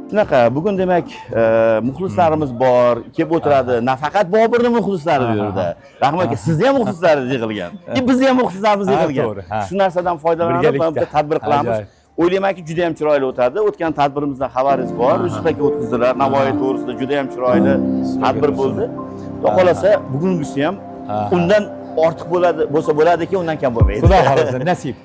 Shunaqa, bugun demak, muxlislarimiz bor, kelib o'tiradi. Nafaqat Boburni muxlislari bu yerda. Rahmat aka, sizni ham muxlislaringiz yig'ilgan. Bizni ham muxlislarimiz Ha, yig'ilgan. to'g'ri, ha. Shu narsadan foydalanib, Birgalikda. mana bitta tadbir qilamiz. Ajoyib. O'ylaymanki, juda ham chiroyli o'tadi. O'tgan tadbirimizdan xabaringiz bor. Yusuf aka o'tkazdilar. Navoiy to'g'risida juda ham chiroyli tadbir bo'ldi. Xudo xohlasa, bugungisi ham undan ortiq bo'ladi, bo'lsa bo'ladiki, undan kam bo'lmaydi. Xudo xohlasa, nasib.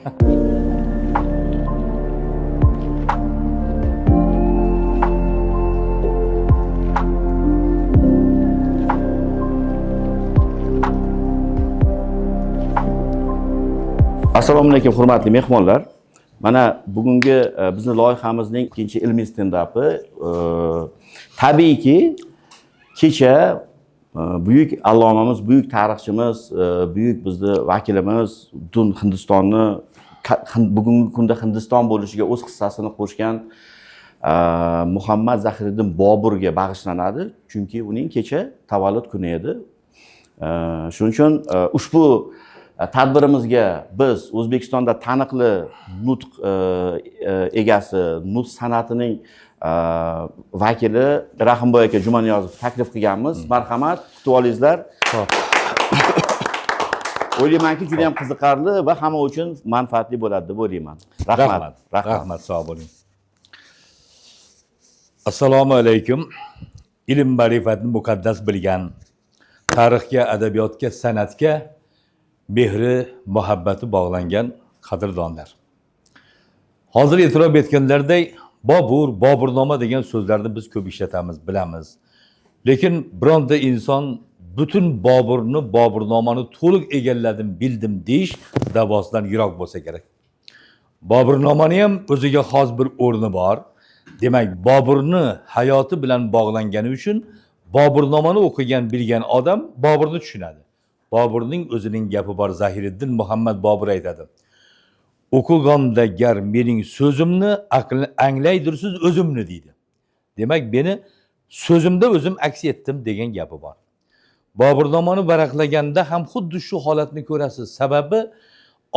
Assalomu alaykum, hurmatli mehmonlar. Mana bugungi bizni loyihamizning ikkinchi ilmiy stendapi. Tabiiyki, kecha buyuk allomamiz, buyuk tarixchimiz, buyuk bizni vakilimiz, butun Hindistonni bugungi kunda Hindiston bo'lishiga o'z hissasini qo'shgan Muhammad Zahiriddin Boburga bag'ishlanadi. Chunki uning kecha tavallud kuni edi. Shuning uchun ushbu tadbirimizga biz O'zbekistonda taniqli nutq egasi, nutq san'atining vakili Rahimboy aka Jumaniyozov taklif qilganmiz. Marhamat, kutib olingizlar. Xo'p. O'ylaymanki, juda ham qiziqarli va hamma uchun manfaatli bo'ladi deb o'ylayman. Rahmat. Rahmat. Rahmat, sog' bo'ling. Assalomu alaykum. Ilm ma'rifatni muqaddas bilgan, tarixga, adabiyotga, san'atga mehri, muhabbati bog'langan qadrdonlar. Hozir e'tirof etganlaridek, Bobur, Boburnoma degan so'zlarni biz ko'p ishlatamiz, bilamiz. Lekin bironta inson butun Boburni, Boburnomani to'liq egalladim, bildim deyish da'vosidan yiroq bo'lsa kerak. Boburnomani ham o'ziga xos bir o'rni bor. Demak, Boburni hayoti bilan bog'langani uchun Boburnomani o'qigan, bilgan odam Boburni tushunadi. Boburning o'zining gapi bor, Zahiriddin Muhammad Bobur aytadi. O'qiganda gar mening so'zimni anglaydirsiz o'zimni deydi. Demak, meni so'zimda o'zim aks etdim degan gapi bor. Boburnomani varaqlaganda ham xuddi shu holatni ko'rasiz. Sababi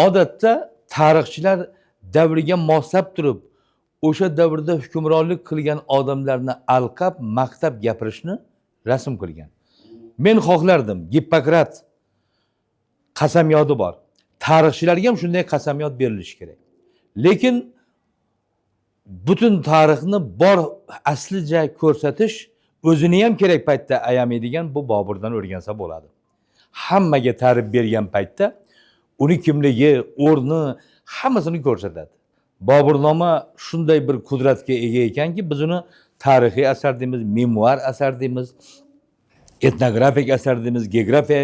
odatda tarixchilar davriga moslab turib, o'sha davrda hukmronlik qilgan odamlarni alqab, maqtab gapirishni rasm qilgan. Men xohlardim, Gippokrat qasamyodi bor. Tarixchilarga ham shunday qasamyod berilishi kerak. Lekin butun tarixni bor aslicha ko'rsatish o'zini ham kerak paytda ayamaydigan bu Boburdan o'rgansa bo'ladi. Hammaga ta'rif bergan paytda uni kimligi, o'rni hammasini ko'rsatadi. Boburnoma shunday bir qudratga ega ekanki, biz uni tarixiy asar deymiz, memuar asar deymiz, etnografik asar deymiz, geografiya,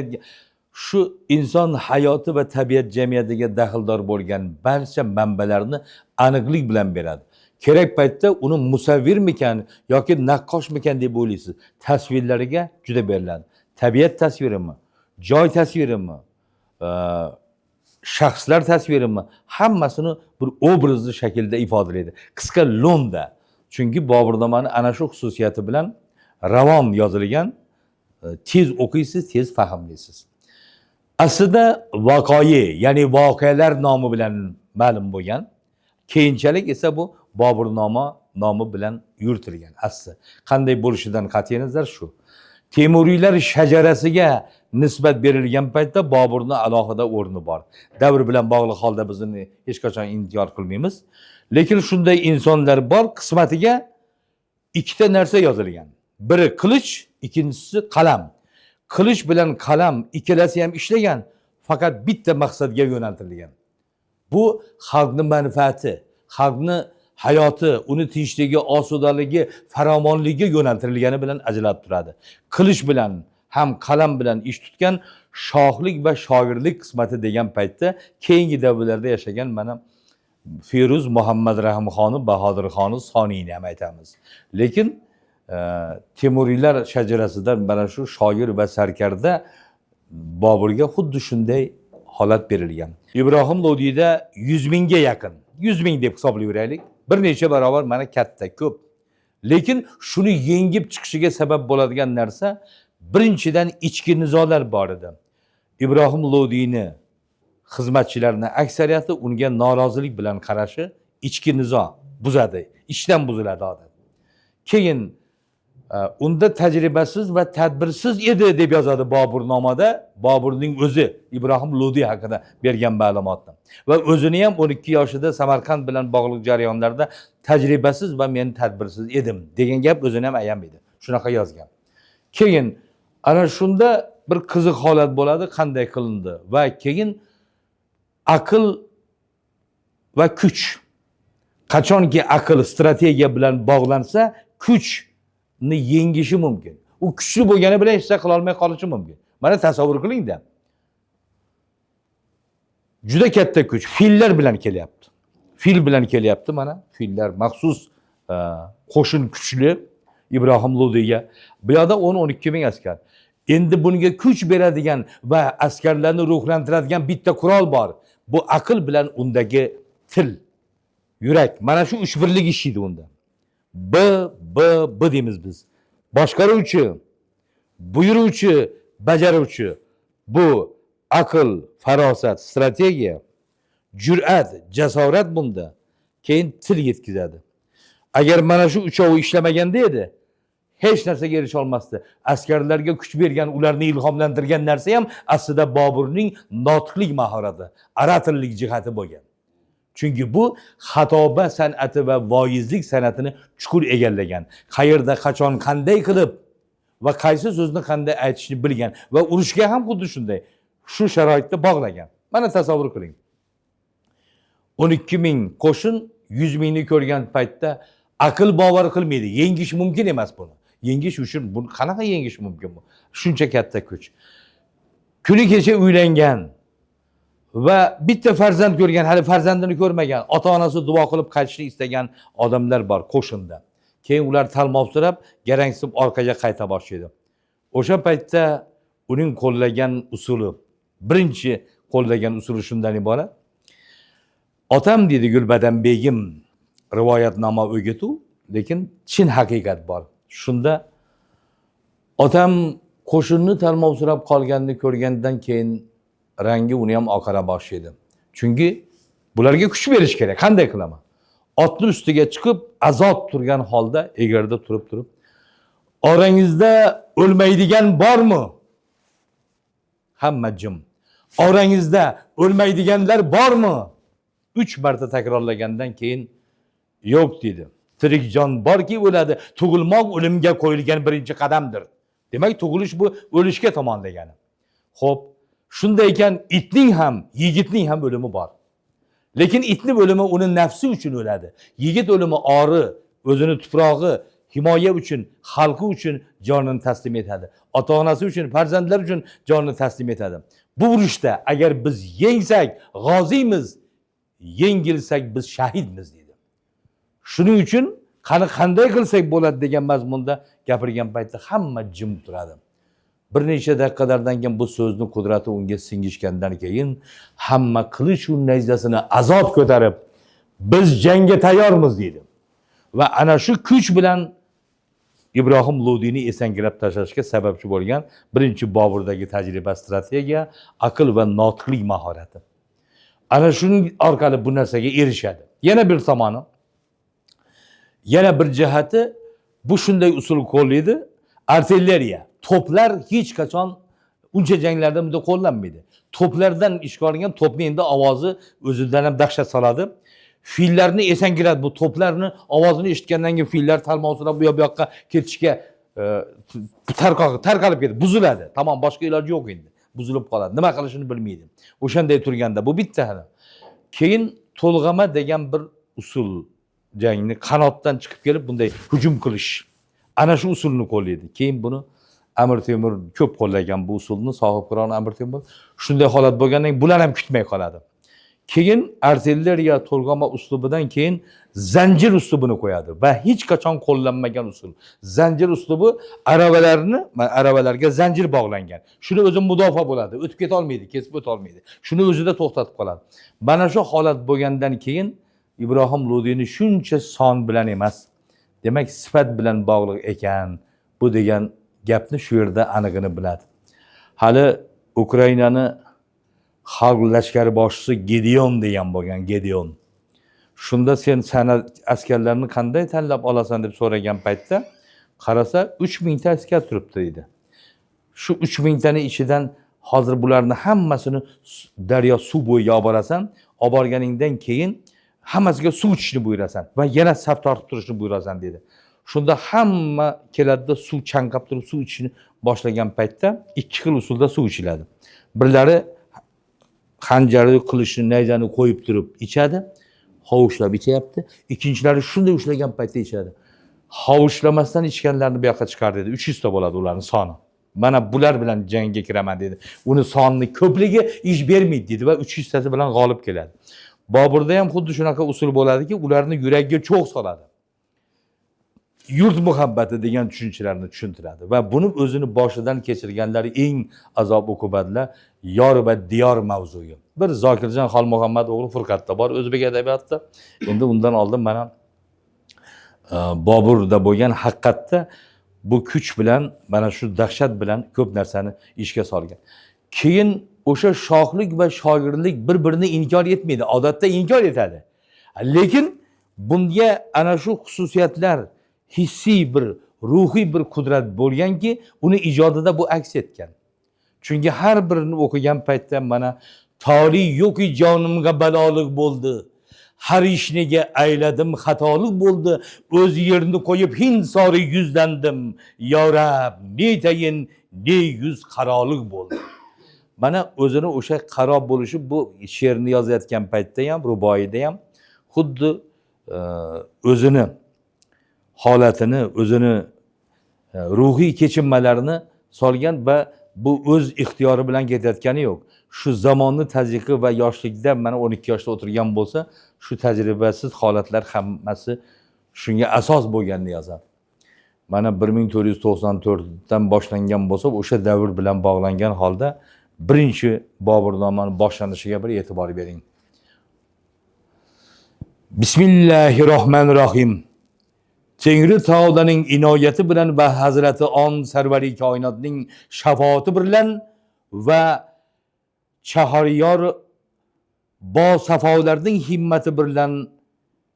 shu inson hayoti va tabiat jamiyatiga daxldor bo'lgan barcha manbalarni aniqlik bilan beradi. Kerak paytda uni musavvirmikan yoki naqqoshmikan deb o'ylaysiz. Tasvirlariga juda beriladi. Tabiat tasvirimi, joy tasvirimi, shaxslar tasvirimi, hammasini bir obrazli shaklda ifodalaydi. Qisqa lo'nda. Chunki Boburnomani ana shu xususiyati bilan ravon yozilgan, tez o'qiysiz, tez fahmlaysiz. Aslida Vaqoyi, ya'ni voqealar nomi bilan ma'lum bo'lgan, keyinchalik esa bu Boburnoma nomi bilan yuritilgan asli. Qanday bo'lishidan qat'iy nazar shu. Temuriylar shajarasiga nisbat berilgan paytda Boburni alohida o'rni bor. Davr bilan bog'liq holda biz uni hech qachon inkor qilmaymiz. Lekin shunday insonlar bor, qismatiga ikkita narsa yozilgan. Biri qilich, ikkinchisi qalam. Qilich bilan qalam ikkalasi ham ishlagan, faqat bitta maqsadga yo'naltirilgan. Bu xalqning manfaati, xalqning hayoti, uni tinchligi, osudaligi, farovonligiga yo'naltirilgani bilan ajralib turadi. Qilich bilan ham qalam bilan ish tutgan shohlik va shoirlik qismati degan paytda keyingi davrlarda yashagan mana Feruz Muhammad Rahimxoni, Bahodirxoni Soniyni ham aytamiz. Lekin Temuriylar shajarasidan mana shu shoir va sarkarda Boburga xuddi shunday holat berilgan. Ibrohim Lodiyda 100 mingga yaqin, 100 ming deb hisoblayveraylik. Bir necha barobar mana katta, ko'p. Lekin shuni yengib chiqishiga sabab bo'ladigan narsa birinchidan ichki nizolar bor edi. Ibrohim Lodiyni Xizmatchilarni aksariyati unga norozilik bilan qarashi ichki nizo buzadi, ichdan buziladi odat. Keyin unda tajribasiz va tadbirsiz edi deb yozadi Boburnomada. Boburning o'zi Ibrohim Lodi haqida bergan ma'lumotni. Va o'zini ham 12 yoshida Samarqand bilan bog'liq jarayonlarda tajribasiz va men tadbirsiz edim degan gap o'zini ham ayamaydi. Shunaqa yozgan. Keyin ana shunda bir qiziq holat bo'ladi, qanday qilindi va keyin aql va kuch. Qachonki aql strategiya bilan bog'lansa, kuchni yengishi mumkin. U kuchli bo'lgani bilan hech narsa qila olmay qolishi mumkin. Mana tasavvur qiling-da. Juda katta kuch fillar bilan kelyapti. Fil bilan kelyapti mana. Fillar maxsus qo'shin kuchli Ibrohim Lodiga. Bu yoqda 10-12 ming askar. Endi bunga kuch beradigan va askarlarni ruhlantiradigan bitta qurol bor. Bu aql bilan undagi til, yurak. Mana shu uch birlik ishlaydi unda. B, B, B deymiz biz. Boshqaruvchi, buyuruvchi, bajaruvchi. Bu aql, farosat, strategiya, jur'at, jasorat bunda. Keyin til yetkazadi. Agar mana shu uchovi ishlamaganda edi, hech narsaga erisha olmasdi. Askarlarga kuch bergan, ularni ilhomlantirgan narsa ham aslida Boburning notiqlik mahorati, oratorlik jihati bo'lgan. Chunki bu xatoba san'ati va voizlik san'atini chuqur egallagan. Qayerda, qachon, qanday qilib va qaysi so'zni qanday aytishni bilgan va urushga ham xuddi shunday shu sharoitda bog'lagan. Mana tasavvur qiling. 12 ming qo'shin 100 mingni ko'rgan paytda aql bovar qilmaydi. Yengish mumkin emas buni. Yengish uchun buni qanaqa yengish mumkin bu? Shuncha katta kuch. Kuni kecha uylangan va bitta farzand ko'rgan, hali farzandini ko'rmagan, ota-onasi duo qilib qaytishni istagan odamlar bor qo'shinda. Keyin ular talmovsirab, garangsib orqaga qayta boshlaydi. O'sha paytda uning qo'llagan usuli, birinchi qo'llagan usuli shundan iborat. Otam deydi Gulbadan begim, rivoyatnoma o'gitu, lekin chin haqiqat bor. Shunda otam qo'shinni talmovsirab qolganini ko'rgandan keyin rangi uni ham oqara boshlaydi. Chunki bularga kuch berish kerak. Qanday qilaman? Otni ustiga chiqib, azob turgan holda egarda turib, orangizda o'lmaydigan bormi? Hamma jim. Orangizda o'lmaydiganlar bormi? 3 marta takrorlagandan keyin yo'q dedi. Tirik jon borki o'ladi. Tug'ilmoq o'limga qo'yilgan birinchi qadamdir. Demak, tug'ilish bu o'lishga tomon degani. Xo'p, shunday ekan itning ham, yigitning ham o'limi bor. Lekin itning o'limi uni nafsi uchun o'ladi. Yigit o'limi ori, o'zini tuprog'i, himoya uchun, xalqi uchun jonini taslim etadi. Ota-onasi uchun, farzandlar uchun jonini taslim etadi. Bu urushda agar biz yengsak, g'oziymiz, yengilsak biz shahidmiz deydi. Shuning uchun qani qanday qilsak bo'ladi degan mazmunda gapirgan paytda hamma jim turadi. Bir necha daqiqalardan keyin bu so'zni qudrati unga singishgandan keyin hamma qilich u nayzasini azob ko'tarib, biz jangga tayyormiz deydi. Va ana shu kuch bilan Ibrohim Lodiyni esankirab tashlashga sababchi bo'lgan birinchi Boburdagi tajriba, strategiya, aql va notiqlik mahorati. Ana shuning orqali bu narsaga erishadi. Yana bir tomoni, yana bir jihati bu shunday usul qo'llaydi. Artilleriya, to'plar hech qachon uncha janglarda bunda qo'llanmaydi. To'plardan ishga olingan to'pni endi ovozi o'zidan ham dahshat soladi. Fillarni esankiradi bu to'plarni ovozini eshitgandan keyin fillar talmovsirab bu yoq bu yoqqa ketishga tarqalib ketadi, buziladi. Tamom, boshqa iloji yo'q endi. Buzilib qoladi. Nima qilishini bilmaydi. O'shanday turganda bu bitta hali. Keyin to'lg'ama degan bir usul jangni qanotdan chiqib kelib bunday hujum qilish. Ana shu usulni qo'llaydi. Keyin buni Amir Temur ko'p qo'llagan bu usulni, Sohibqiron Amir Temur. Shunday holat bo'lgandan keyin bular ham kutmay qoladi. Keyin artilleriya to'lg'ama uslubidan keyin zanjir uslubini qo'yadi va hech qachon qo'llanmagan usul. Zanjir uslubi aravalarni, aravalarga zanjir bog'langan. Shuni o'zi mudofaa bo'ladi, o'tib keta olmaydi, kesib o'ta olmaydi. Shuni o'zida to'xtatib qoladi. Mana shu holat bo'lgandan keyin Ibrohim Lodiyni shuncha son bilan emas, demak sifat bilan bog'liq ekan bu degan gapni shu yerda anig'ini biladi. Hali Ukrainani Xalq lashkari boshchisi Gedeon degan bo'lgan, Gedeon. Shunda sen sana askarlarni qanday tanlab olasan deb so'ragan paytda qarasa 3000 ta askar turibdi deydi. Shu 3000 tani ichidan hozir bularni hammasini daryo suv bo'yiga olib borasan, olib borganingdan keyin hammasiga suv ichishni buyurasan va yana saf tortib turishni buyurasan dedi. Shunda hamma keladida suv chanqab turib suv ichishni boshlagan paytda ikki xil usulda suv ichiladi. Birlari xanjarni, qilichni, nayzani qo'yib turib ichadi, hovuchlab ichyapti. Ikkinchilari shunday ushlagan paytda ichadi. Hovuchlamasdan ichganlarni bu yoqqa chiqar dedi. 300 ta bo'ladi ularning soni. Mana bular bilan jangga kiraman dedi. Uni sonini ko'pligi ish bermaydi dedi va 300 tasi bilan g'olib keladi. Boburda ham xuddi shunaqa usul bo'ladiki, ularni yuragiga cho'g' soladi. Yurt muhabbati degan tushunchalarni tushuntiradi va buni o'zini boshidan kechirganlari eng azob uqubatlar yor va diyor mavzuyi. Bir Zokirjon Xolmuhammad o'g'li Furqatda bor o'zbek adabiyotida. Endi undan oldin mana Boburda bo'lgan haqiqatda bu kuch bilan, mana shu dahshat bilan ko'p narsani ishga solgan. Keyin o'sha shohlik va shoirlik bir-birini inkor etmaydi. Odatda inkor etadi. Lekin bunga ana shu xususiyatlar hissiy bir, ruhiy bir qudrat bo'lganki, uni ijodida bu aks etgan. Chunki har birini o'qigan paytda mana toli yo'qi jonimga balolik bo'ldi. Har ishniga ayladim xatolik bo'ldi. O'z yerini qo'yib Hind sori yuzlandim. Yo Rab, ne tayin ne yuz qarolik bo'ldi. Mana o'zini o'sha qaro bo'lishi bu she'rni yozayotgan paytda ham, ruboiyda ham xuddi o'zini holatini, o'zini ruhiy kechinmalarini solgan va bu o'z ixtiyori bilan ketayotgani yo'q. Shu zamonni tazyiqi va yoshlikda mana 12 yoshda o'tirgan bo'lsa, shu tajribasiz holatlar hammasi shunga asos bo'lganini yozadi. Mana 1494 dan boshlangan bo'lsa, o'sha davr bilan bog'langan holda birinchi Boburnomani boshlanishiga bir e'tibor bering. Bismillahirrohmanirrohim. Tengri taoloning inoyati bilan va Hazrati On sarvari koinotning shafoati bilan va Chahoryor bo safolarning himmati bilan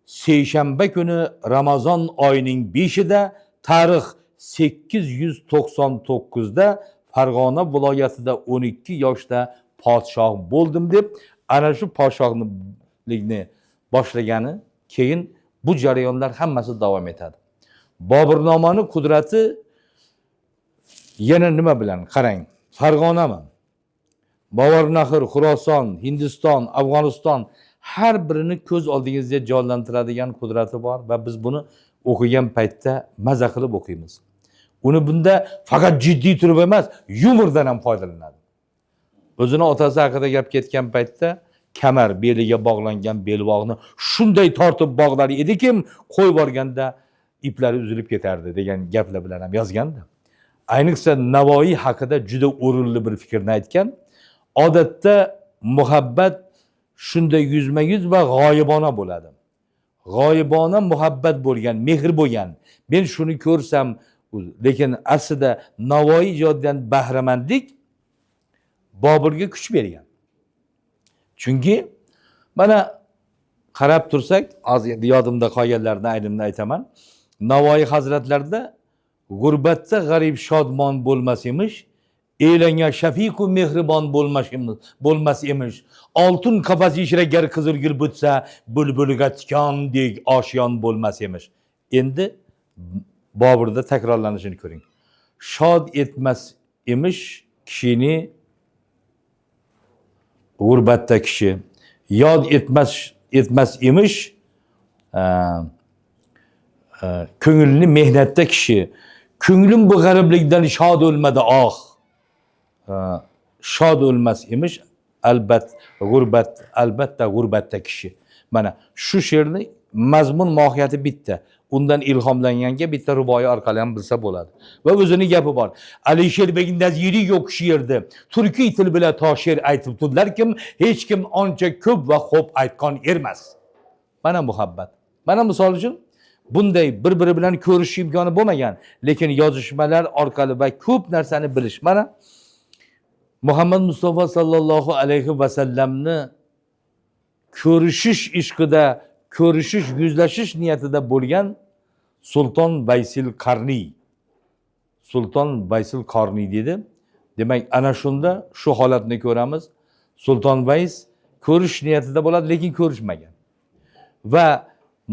seshanba kuni Ramazon oyining 5ida tarix 899 da Farg'ona viloyatida 12 yoshda podshoh bo'ldim deb ana shu podshohlikni boshlagani, keyin bu jarayonlar hammasi davom etadi. Boburnomani qudrati yana nima bilan? Qarang, Farg'onami? Movarounnahr, Xuroson, Hindiston, Afg'oniston har birini ko'z oldingizda jonlantiradigan qudrati bor va biz buni o'qigan paytda maza qilib o'qiymiz. Uni bunda faqat jiddiy turib emas, yumordan ham foydalanadi. O'zini otasi haqida gap ketgan paytda kamar beliga bog'langan belbog'ni shunday tortib bog'lar edikim, qo'yib borganda iplari uzilib ketardi degan gaplar bilan ham yozgandi. Ayniqsa Navoiy haqida juda o'rinli bir fikrni aytgan. Odatda muhabbat shunday yuzma-yuz va g'oyibona bo'ladi. G'oyibona muhabbat bo'lgan, mehr bo'lgan. Men shuni ko'rsam, lekin aslida Navoiy ijodidan bahramandlik Boburga kuch bergan. Chunki mana qarab tursak, hozir endi yodimda qolganlarini ayrimni aytaman. Navoiy hazratlarida g'urbatda g'arib shodmon bo'lmas emish, elangan shafiqu mehribon bo'lmas emish. Oltin qafas ichra gar qizil gul bitsa, bulbulga tikondek oshiyon bo'lmas emish. Endi Boburda takrorlanishini ko'ring. Shod etmas emish kishini g'urbatda kishi, yod etmas emish ko'ngilni mehnatda kishi. Ko'nglim bu g'ariblikdan shod o'lmadi oh. Shod o'lmas emish albat g'urbat, albatta g'urbatda kishi. Mana shu she'rni mazmun mohiyati bitta. Undan ilhomlanganga bitta ruboiy orqali ham bilsa bo'ladi. Va o'zini gapi bor. Alisher bek Naziriy yo'q shu yerda. Turkiy til bilan to she'r aytib turdilar kim, hech kim ancha ko'p va xo'p aytgan ermas. Mana muhabbat. Mana misol uchun bunday bir-biri bilan ko'rishish imkoni bo'lmagan, lekin yozishmalar orqali va ko'p narsani bilish. Mana Muhammad Mustafa sallallohu alayhi vasallamni ko'rishish ishqida, ko'rishish, yuzlashish niyatida bo'lgan Sulton Vaysil Qarniy. Sulton Vaysil Qarniy dedi. Demak, ana shunda shu holatni ko'ramiz. Sulton Vays ko'rish niyatida bo'ladi, lekin ko'rishmagan. Va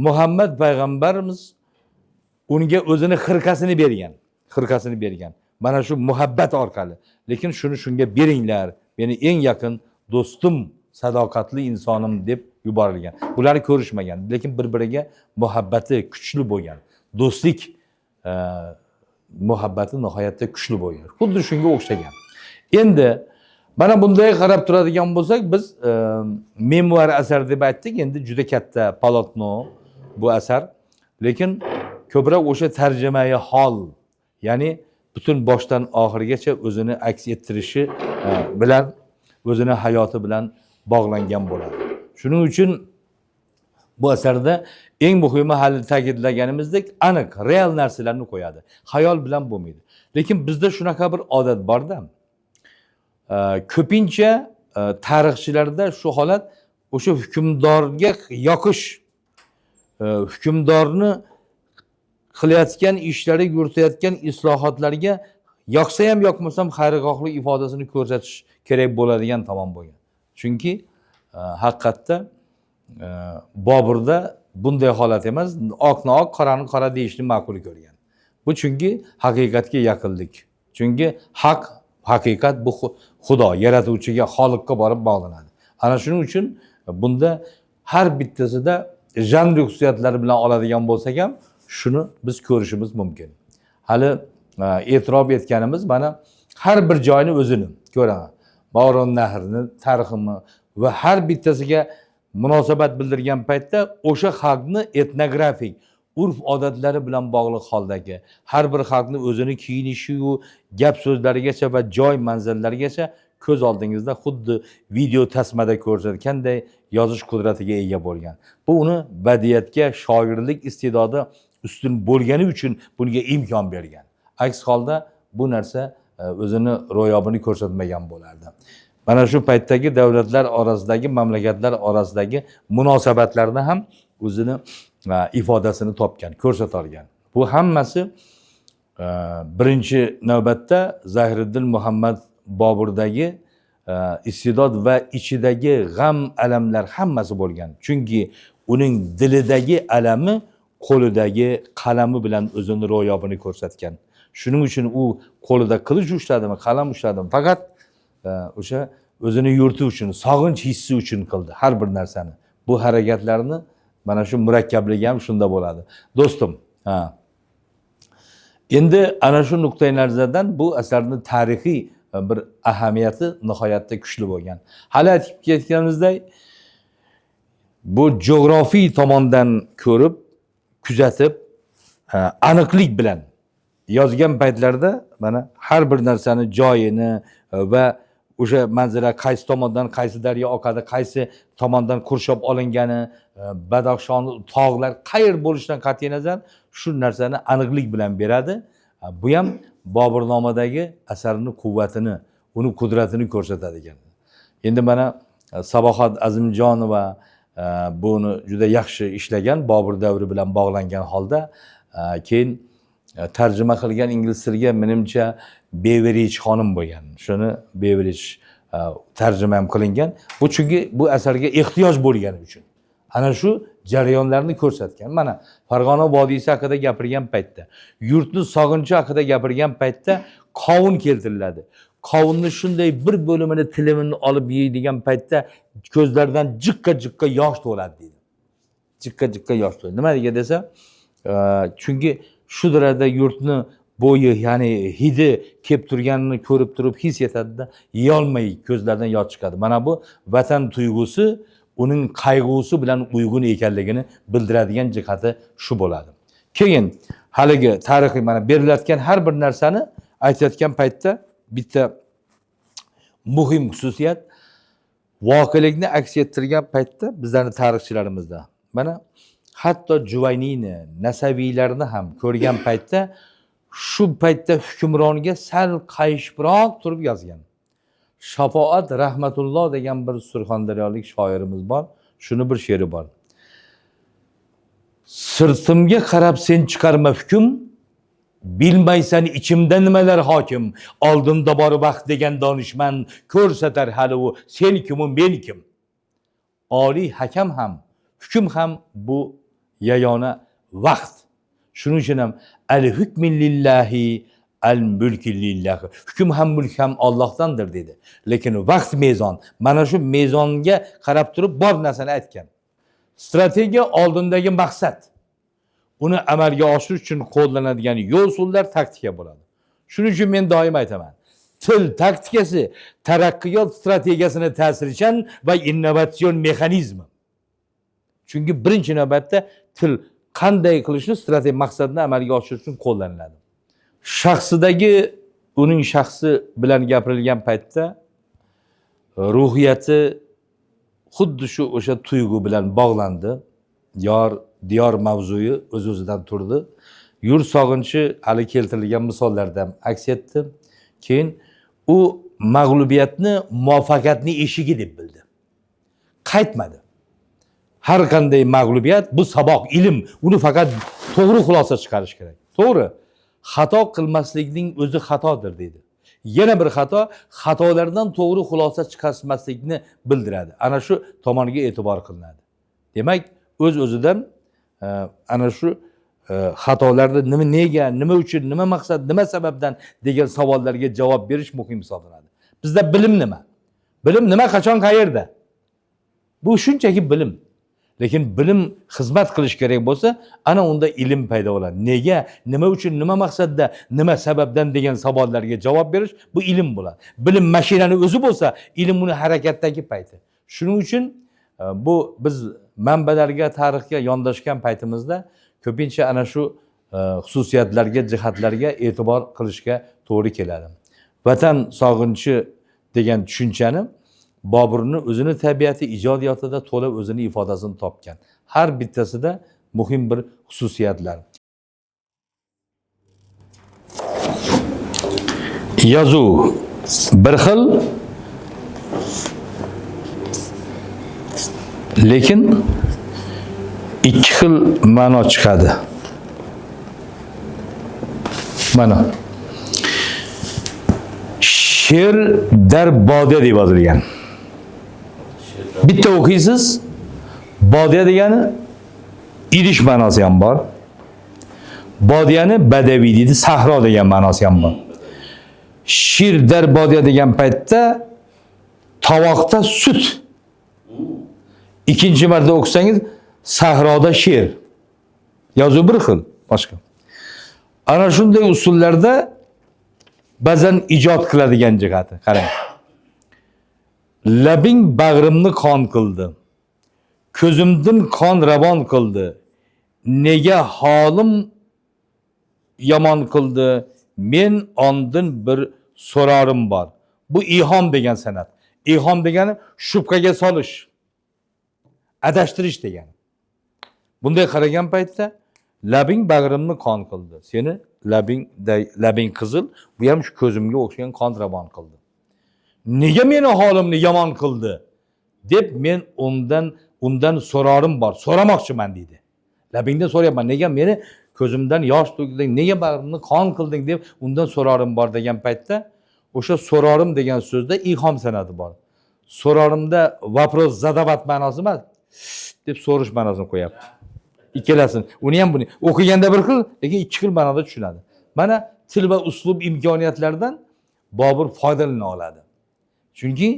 Muhammad payg'ambarimiz unga o'zini xirqasini bergan. Xirqasini bergan. Mana shu muhabbat orqali. Lekin shuni shunga beringlar. Meni eng yaqin do'stim, sadoqatli insonim deb yuborilgan. Ular ko'rishmagan, lekin bir-biriga muhabbati kuchli bo'lgan. Do'stlik muhabbati nihoyatda kuchli bo'lgan. Xuddi shunga o'xshagan. Endi mana bunday qarab turadigan bo'lsak, biz memuar asar deb aytdik. Endi juda katta polotno bu asar. Lekin ko'proq o'sha tarjimai hol, ya'ni butun boshdan oxirigacha o'zini aks ettirishi bilan, o'zini hayoti bilan bog'langan bo'ladi. Shuning uchun bu asarda eng muhimi, hali ta'kidlaganimizdek, aniq, real narsalarni qo'yadi. Xayol bilan bo'lmaydi. Lekin bizda shunaqa bir odat borda. Ko'pincha tarixchilarda shu holat o'sha hukmdorga yoqish, hukmdorni qilayotgan ishlari, yuritayotgan islohotlarga yoqsa ham yoqmasa ham xayrixohlik ifodasini ko'rsatish kerak bo'ladigan tomon bo'lgan. Chunki haqiqatda Boburda bunday holat emas, oqni oq, qorani qora deyishni ma'qul ko'rgan. Bu chunki haqiqatga yaqinlik. Chunki haq, haqiqat bu Xudo, yaratuvchiga, xoliqqa borib bog'lanadi. Ana shuning uchun bunda har bittasida janr xususiyatlari bilan oladigan bo'lsak ham shuni biz ko'rishimiz mumkin. Hali e'tirof etganimiz, mana har bir joyni o'zini ko'raman. Mavron nahrni tarixini va har bittasiga munosabat bildirgan paytda o'sha xalqni etnografik urf odatlari bilan bog'liq holdagi har bir xalqni o'zini kiyinishiyu gap so'zlarigacha va joy manzillarigacha ko'z oldingizda xuddi video tasmada ko'rsatganday yozish qudratiga ega bo'lgan. Bu uni badiiyatga shoirlik iste'dodi ustun bo'lgani uchun bunga imkon bergan. Aks holda bu narsa o'zini ro'yobini ko'rsatmagan bo'lardi. Mana shu paytdagi davlatlar orasidagi, mamlakatlar orasidagi munosabatlarni ham o'zini ifodasini topgan, ko'rsata olgan. Bu hammasi birinchi navbatda Zahiriddin Muhammad Boburdagi iste'dod va ichidagi g'am alamlar hammasi bo'lgan. Chunki uning dilidagi alami qo'lidagi qalami bilan o'zini ro'yobini ko'rsatgan. Shuning uchun u qo'lida qilich ushladimi, qalam ushladimi, faqat o'sha o'zini yurti uchun, sog'inch hissi uchun qildi har bir narsani. Bu harakatlarni mana shu murakkabligi ham shunda bo'ladi. Do'stim, ha. Endi ana shu nuqtai nazardan bu asarning tarixiy bir ahamiyati nihoyatda kuchli bo'lgan. Hali aytib ketganimizdek, bu jo'g'rofiy tomondan ko'rib, kuzatib, aniqlik bilan yozgan paytlarda mana har bir narsani joyini va o'sha manzara qaysi tomondan qaysi daryo oqadi, qaysi tomondan qurshab olingani, Badaxshon tog'lar qayer bo'lishidan qat'iy nazar shu narsani aniqlik bilan beradi. Bu ham Boburnomadagi asarning quvvatini, uni qudratini ko'rsatadi ekan. Endi mana Sabohat Azimjonova buni juda yaxshi ishlagan, Bobur davri bilan bog'langan holda, keyin tarjima qilgan ingliz tiliga menimcha Beverich xonim bo'lgan. Shuni Beverich tarjima ham qilingan. Bu chunki bu asarga ehtiyoj bo'lgani uchun. Ana shu jarayonlarni ko'rsatgan. Mana Farg'ona vodiysi haqida gapirgan paytda, yurtni sog'inchi haqida gapirgan paytda qovun keltiriladi. Qovunni shunday bir bo'limini, tilimini olib yeydigan paytda ko'zlaridan jiqqa-jiqqa yosh to'ladi deydi. Jiqqa-jiqqa yosh to'ladi. Nima degan desa, chunki shu darajada yurtni bo'yi, ya'ni hidi kelib turganini ko'rib turib his etadida, yeyolmay ko'zlaridan yosh chiqadi. Mana bu vatan tuyg'usi uning qayg'usi bilan uyg'un ekanligini bildiradigan jihati shu bo'ladi. Keyin haligi tarixiy mana berilayotgan har bir narsani aytayotgan paytda bitta muhim xususiyat, voqelikni aks ettirgan paytda bizlarning tarixchilarimizda mana hatto Juvayniyni, Nasaviylarni ham ko'rgan paytda shu paytda hukmronga sal qayishibroq turib yozgan. Shafoat Rahmatulloh degan bir surxondaryolik shoirimiz bor. Shuni bir she'ri bor. Sirtimga qarab sen chiqarma hukm, bilmaysan ichimda nimalar hokim. Oldinda bor vaqt degan donishmand, ko'rsatar hali u sen kimu men kim. Oliy hakam ham, hukm ham bu yagona vaqt. Shuning uchun ham al hukmi lillahi al mulki lillahi. Hukm ham mulk ham Allohdandir dedi. Lekin vaqt mezon. Mana shu mezonga qarab turib bor narsani aytgan. Strategiya oldindagi maqsad. Uni amalga oshirish uchun qo'llanadigan yo'l usullar taktika bo'ladi. Shuning uchun men doim aytaman. Til taktikasi taraqqiyot strategiyasini ta'sirchan va innovatsion mexanizmi. Chunki birinchi navbatda til qanday qilishni strategiya maqsadini amalga oshirish uchun qo'llaniladi. Shaxsidagi uning shaxsi bilan gapirilgan paytda ruhiyati xuddi shu o'sha tuyg'u bilan bog'landi. Yor, diyor mavzuyi o'z-o'zidan turdi. Yurt sog'inchi hali keltirilgan misollarda ham aks etdi. Keyin u mag'lubiyatni muvaffaqiyatning eshigi deb bildi. Qaytmadi. Har qanday mag'lubiyat bu saboq, ilm. Uni faqat to'g'ri xulosa chiqarish kerak. To'g'ri. Xato qilmaslikning o'zi xatodir deydi. Yana bir xato, xatolardan to'g'ri xulosa chiqarmaslikni bildiradi. Ana shu tomonga e'tibor qilinadi. Demak, o'z-o'zidan ana shu xatolarni nima, nega, nima uchun, nima maqsad, nima sababdan degan savollarga javob berish muhim hisoblanadi. Bizda bilim nima? Bilim nima, qachon, qayerda? Bu shunchaki bilim. Lekin bilim xizmat qilish kerak bo'lsa, ana unda ilm paydo bo'ladi. Nega, nima uchun, nima maqsadda, nima sababdan degan savollarga javob berish bu ilm bo'ladi. Bilim mashinani o'zi bo'lsa, ilm uni harakatdagi payti. Shuning uchun bu biz manbalarga, tarixga yondashgan paytimizda ko'pincha ana shu xususiyatlarga, jihatlarga e'tibor qilishga to'g'ri keladi. Vatan sog'inchi degan tushunchani Boburni o'zini tabiati, ijodiyotida to'la o'zini ifodasini topgan. Har bittasida muhim bir xususiyatlar. Yozuv bir xil, lekin ikki xil ma'no chiqadi. Mana she'r dar bodiya deb yozilgan. Bitta o'qiysiz, bodiya degani idish ma'nosi ham bor. Bodiyani badaviy deydi, sahro degan ma'nosi ham bor. She'r dar bodiya degan paytda tovoqda sut. Ikkinchi marta o'qisangiz sahroda she'r. Yozuv bir xil, boshqa. Ana shunday usullarda ba'zan ijod qiladigan jihati. Qarang. Labing bag'rimni qon qildi. Ko'zimdan qon ravon qildi. Nega holim yomon qildi? Men ondin bir so'rorim bor. Bu ihom degan san'at. Ihom degani shubhaga solish, adashtirish degani. Bunday qaragan paytda labing bag'rimni qon qildi. Seni labing qizil, bu ham shu ko'zimga o'xshagan qon ravon qildi. Nega meni holimni yomon qildi deb men undan so'rorim bor, so'ramoqchiman deydi. Labingdan so'rayapman, nega meni ko'zimdan yosh to'kding, nega bag'rimni qon qilding deb undan so'rorim bor degan paytda o'sha so'rorim degan so'zda ihom san'ati bor. So'rorimda вопрос задавать ma'nosi emas, deb so'rish ma'nosini qo'yapti. Ikkalasini, uni ham buni o'qiganda bir xil, lekin ikki xil ma'noda tushunadi. Mana til va uslub imkoniyatlaridan Bobur foydalana oladi. Chunki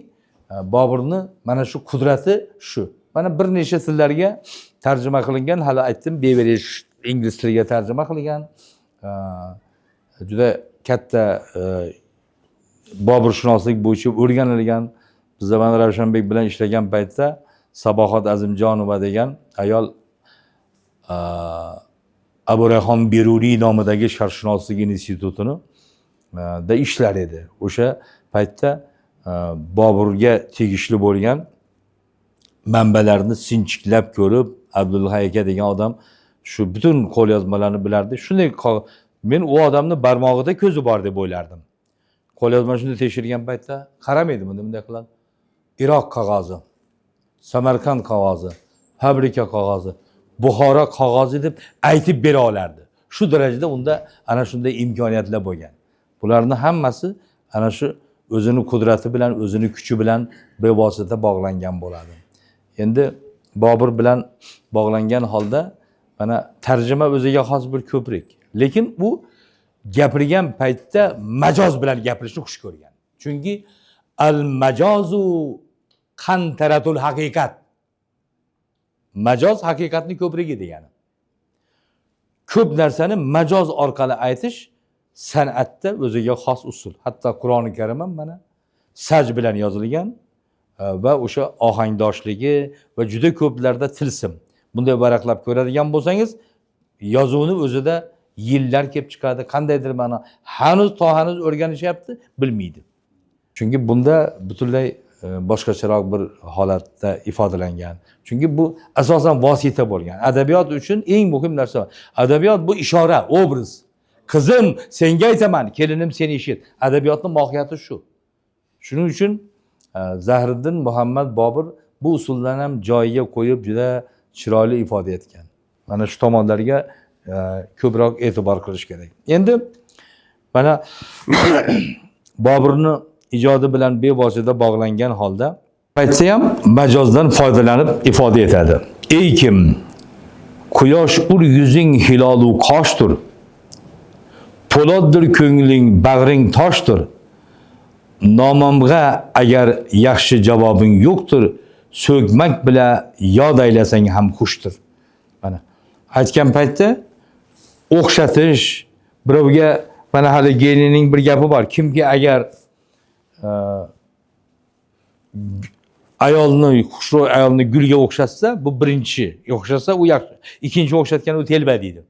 Boburni mana shu qudrati shu. Mana bir necha tillarga tarjima qilingan, hali aytdim, Beveridge ingliz tiliga tarjima qilgan. Juda katta Boburshunoslik bo'yicha o'rganilgan. Bizda mana Ravshanbek bilan ishlagan paytda Sabohat Azimjonova degan ayol Abu Rayhon Beruniy nomidagi sharqshunoslik institutini da ishlar edi. O'sha paytda Boburga tegishli bo'lgan manbalarni sinchiklab ko'rib, Abdulhay aka degan odam shu butun qo'lyozmalarni bilardi. Shunday men u odamni barmog'ida ko'zi bor deb o'ylardim. Qo'lyozma shunday tekshirgan paytda qaramaydi bunda, bunday qiladi. Iroq qog'ozi, Samarqand qog'ozi, fabrika qog'ozi, Buxoro qog'ozi deb aytib bera olardi. Shu darajada unda ana shunday imkoniyatlar bo'lgan. Bularni hammasi ana shu o'zini qudrati bilan, o'zini kuchi bilan bevosita bog'langan bo'ladi. Endi Bobur bilan bog'langan holda mana tarjima o'ziga xos bir ko'prik. Lekin u gapirgan paytda majoz bilan gapirishni xush ko'rgan. Chunki al majozu qantaratul haqiqat. Majoz haqiqatning ko'prigi degani. Ko'p narsani majoz orqali aytish san'atda o'ziga xos usul. Hatto Qur'oni Karim ham mana saj bilan yozilgan va o'sha ohangdoshligi va juda ko'plarda tilsim. Bunday varaqlab ko'radigan bo'lsangiz, yozuvni o'zida yillar kelib chiqadi, qandaydir ma'no hanuz to hanuz o'rganishyapti, bilmaydi. Chunki bunda butunlay boshqacharoq bir holatda ifodalangan. Chunki bu asosan vosita bo'lgan. Adabiyot uchun eng muhim narsa. Adabiyot bu ishora, obraz. Qizim, senga aytaman, kelinim seni eshit. Adabiyotning mohiyati shu. Shuning uchun Zahiriddin Muhammad Bobur bu usullarni ham joyiga qo'yib juda chiroyli ifoda etgan. Mana shu tomonlarga ko'proq e'tibor qilish kerak. Endi mana Boburni ijodi bilan bevosita bog'langan holda aytsa ham majozdan foydalanib ifoda etadi. Ey kim, quyosh ur yuzing hilolu qoshdir, po'loddir ko'ngling bag'ring toshdir, nomamg'a agar yaxshi javobing yo'qdir, so'kmak bila yod aylasang ham xushdir. Mana aytgan paytda o'xshatish, birovga mana hali Genining bir gapi bor. Kimki agar ayolni, xushro'y ayolni gulga o'xshatsa, bu birinchi o'xshatsa u yaxshi. Ikkinchi o'xshatgan u telba deydi.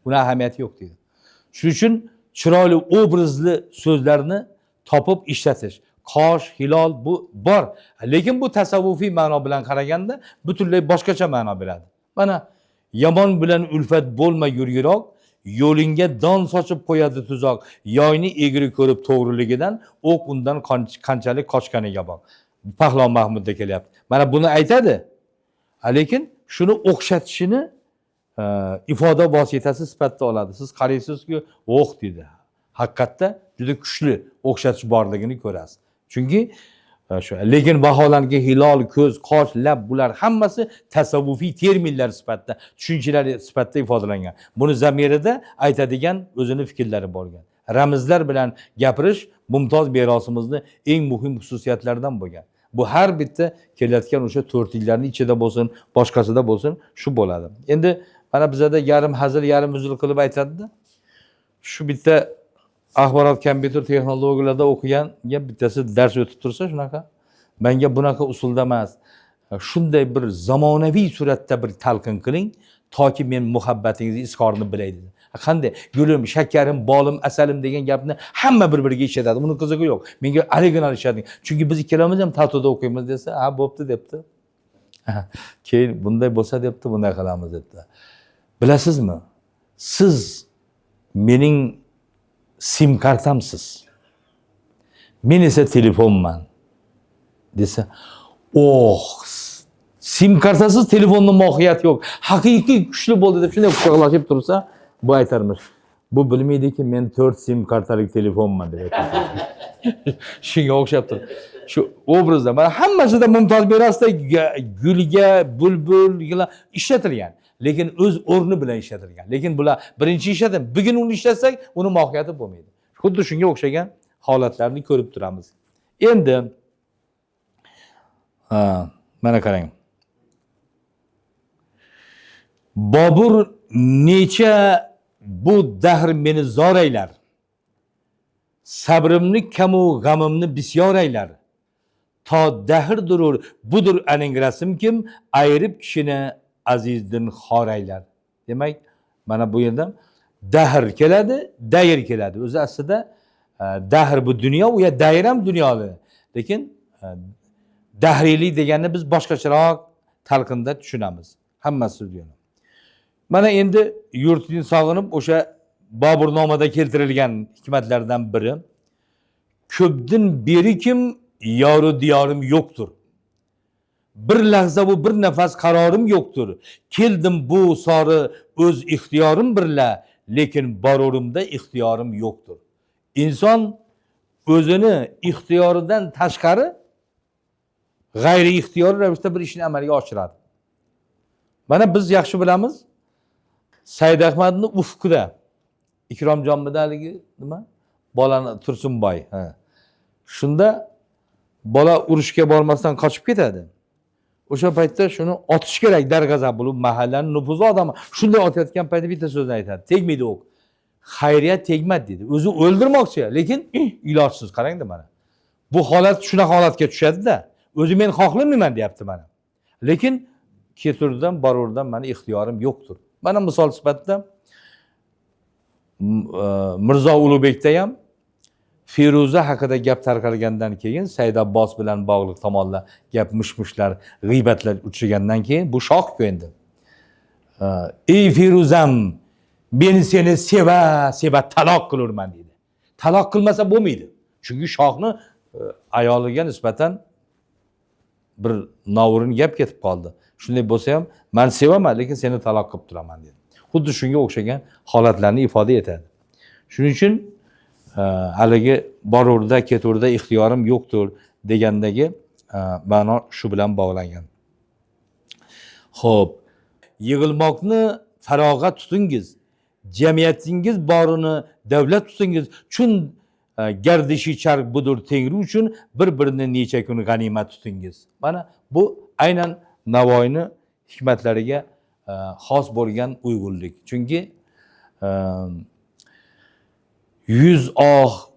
Buni ahamiyati yo'q deydi. Shuning uchun chiroyli obrazli so'zlarni topib ishlatish. Qosh, hilol bu bor. Lekin bu tasavvufiy ma'no bilan qaraganda butunlay boshqacha ma'no beradi. Mana yomon bilan ulfat bo'lma yur yiroq, yo'lingga don sochib qo'yadi tuzoq. Yoyni egri ko'rib to'g'riligidan, o'q undan qanchalik qochganiga boq. Pahlon Mahmudda kelyapti. Mana buni aytadi. Lekin shuni o'xshatishini ifoda vositasi sifatida oladi. Siz qaraysizki, o'q deydi. Haqiqatda juda kuchli o'xshatish borligini ko'rasiz. Chunki shu, lekin vaholanki hilol, ko'z, qosh, lab bular hammasi tasavvufiy terminlar sifatida, tushunchalar sifatida ifodalangan. Buni zamirida aytadigan o'zini fikrlari bo'lgan. Ramzlar bilan gapirish mumtoz merosimizni eng muhim xususiyatlaridan bo'lgan. Bu har bitta kelayotgan o'sha to'rtliklarning ichida bo'lsin, boshqasida bo'lsin, shu bo'ladi. Endi mana bizada yarim hazil, yarim huzul qilib aytadi-da. Shu bitta axborot kompyuter texnologiyalarida o'qiganga bittasi dars o'tib tursa shunaqa, menga bunaqa usulda emas, shunday bir zamonaviy suratda bir talqin qiling, toki men muhabbatingizni izhorini bilay dedi. Qanday? Gulim, shakarim, bolim, asalim degan gapni hamma bir-biriga ishlatadi. Buni qizig'i yo'q. Menga original ishlating. Chunki biz ikkalamiz ham tatuda o'qiymiz desa, ha bo'pti debdi. Keyin bunday bo'lsa debdi, bunday qilamiz debdi. Bilasizmi? Siz mening sim kartamsiz. Men esa telefonman desa, oh, sim kartasiz telefonning mohiyati yo'q. Haqiqiy kuchli bo'ldi deb shunday quchoqlashib tursa, bu aytarmish. Bu bilmaydiki, men 4 sim kartalik telefonman deb aytadi. Shunga o'xshab turib. Shu obrazda mana hammasida mumtoz merosda gulga, bulbul ishlatilgan. Lekin o'z o'rni bilan ishlatilgan. Lekin bular birinchi ishlatib, bugun uni ishlatsak, uni mohiyati bo'lmaydi. Xuddi shunga o'xshagan holatlarni ko'rib turamiz. Endi mana qarang. Bobur necha bu dahr meni zor aylar. Sabrimni kamu g'amimni bisyor aylar. To dahr durur budur aning rasm kim ayirib kishini azizdin xor aylar. Demak, mana bu yerda dahr keladi, dayr keladi. O'zi aslida dahr bu dunyo, u yer dayr ham dunyoli. Lekin dahriylik deganni biz boshqacharoq talqinda tushunamiz. Hammasi dunyo. Mana endi yurtni sog'inib o'sha Boburnomada keltirilgan hikmatlardan biri. Ko'pdin beri kim yoru diyorim yo'qdir. Bir lahza bu bir nafas qarorim yo'qdir. Keldim bu sori o'z ixtiyorim birla, lekin borurimda ixtiyorim yo'qdir. Inson o'zini ixtiyoridan tashqari g'ayri ixtiyoriy ravishda bir ishni amalga oshiradi. Mana biz yaxshi bilamiz, Said Ahmadni ufqida Ikromjonmidi haligi nima? Bolani Tursunboy. Ha. Shunda bola urushga bormasdan qochib ketadi. O'sha paytda shuni otish kerak darg'azab bo'lib mahallaning nufuzli odami shunday otayotgan paytda bitta so'zni aytadi. Tegmaydi o'q. Xayriyat tegmadi dedi. O'zi o'ldirmoqchi, lekin ilojsiz qarangda mana. Bu holat shunaqa holatga tushadi-da. O'zi men xohlamayman deyapti mana. Lekin keturdan borurdan mani ixtiyorim yo'qdir. Mana misol sifatida Mirzo Ulug'bekda ham Feruza haqida gap tarqalgandan keyin Said Abbos bilan bog'liq tomonlar gap mish-mishlar, g'iybatlar uchigandan keyin bu shoh-ku endi. Ey Feruzam, men seni seva seva taloq qilurman dedi. Taloq qilmasa bo'lmaydi. Chunki shohni ayoliga nisbatan bir noo'rin gap ketib qoldi. Shunday bo'lsa ham men sevaman, lekin seni taloq qilib turaman dedi. Xuddi shunga o'xshagan holatlarni ifoda etadi. Shuning uchun haligi borurda keturda ixtiyorim yo'qdir degandagi ma'no shu bilan bog'langan. Xo'p, yig'ilmoqni farog'at tutingiz, jamiyatingiz borini davlat tutingiz. Chun gardishi charx budur tengri uchun bir-birini necha kun g'animat tutingiz. Mana bu aynan Navoiyni hikmatlariga xos bo'lgan uyg'unlik. Chunki 100 oh,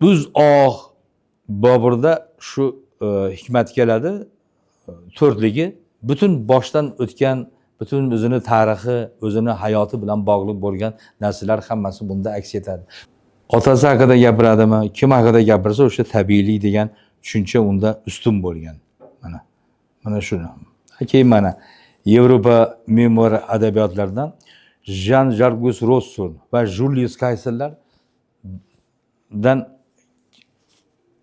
100 oh Boburda shu hikmat keladi, to'rtligi butun boshdan o'tgan, butun o'zini tarixi, o'zini hayoti bilan bog'liq bo'lgan narsalar hammasi bunda aks etadi. Otasi haqida gapiradimi, kim haqida gapirsa o'sha tabiiylik degan tushuncha unda ustun bo'lgan. Mana shuni. Keyin mana Yevropa memuar adabiyotlaridan Jan-Jacques Rousseau va Julius Kayserlardan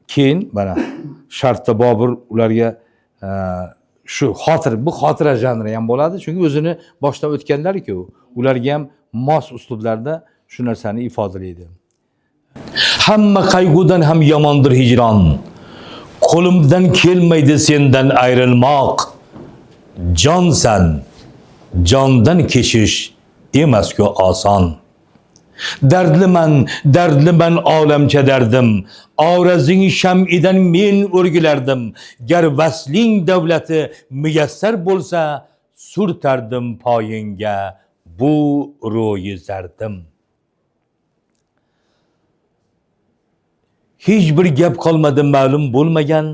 keyin mana shartda Bobur ularga shu xotir, bu xotira janri ham bo'ladi, chunki o'zini boshdan o'tganlar-ku, ularga ham mos uslublarda shu narsani ifodalaydi. Hamma qayg'udan ham yomondir hijron. Qo'limdan kelmaydi sendan ayrilmoq. Jonsan, jondan keshish emas-ku oson. Dardliman, dardliman olamcha dardim. Orazing sham'idan men o'rgilardim. Gar vasling davlati muyassar bo'lsa, surtardim poyingga bu ro'yi zardim. Hech bir gap qolmadi ma'lum bo'lmagan.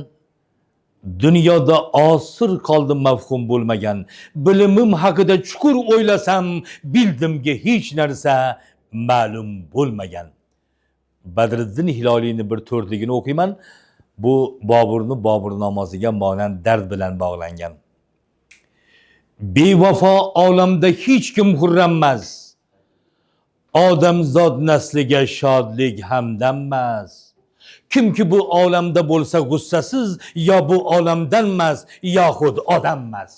Dunyoda osir qoldi mafhum bo'lmagan. Bilimim haqida chuqur o'ylasam, bildimki hech narsa ma'lum bo'lmagan. Badriddin Hiloliyni bir to'rtligini o'qiyman. Bu Boburni Boburnomasiga monand dard bilan bog'langan. Bevafo olamda hech kim xurrammas. Odamzod nasliga shodlik hamdammas. Kimki bu olamda bo'lsa g'ussasiz, yo bu olamdanmas, yoxud odammas.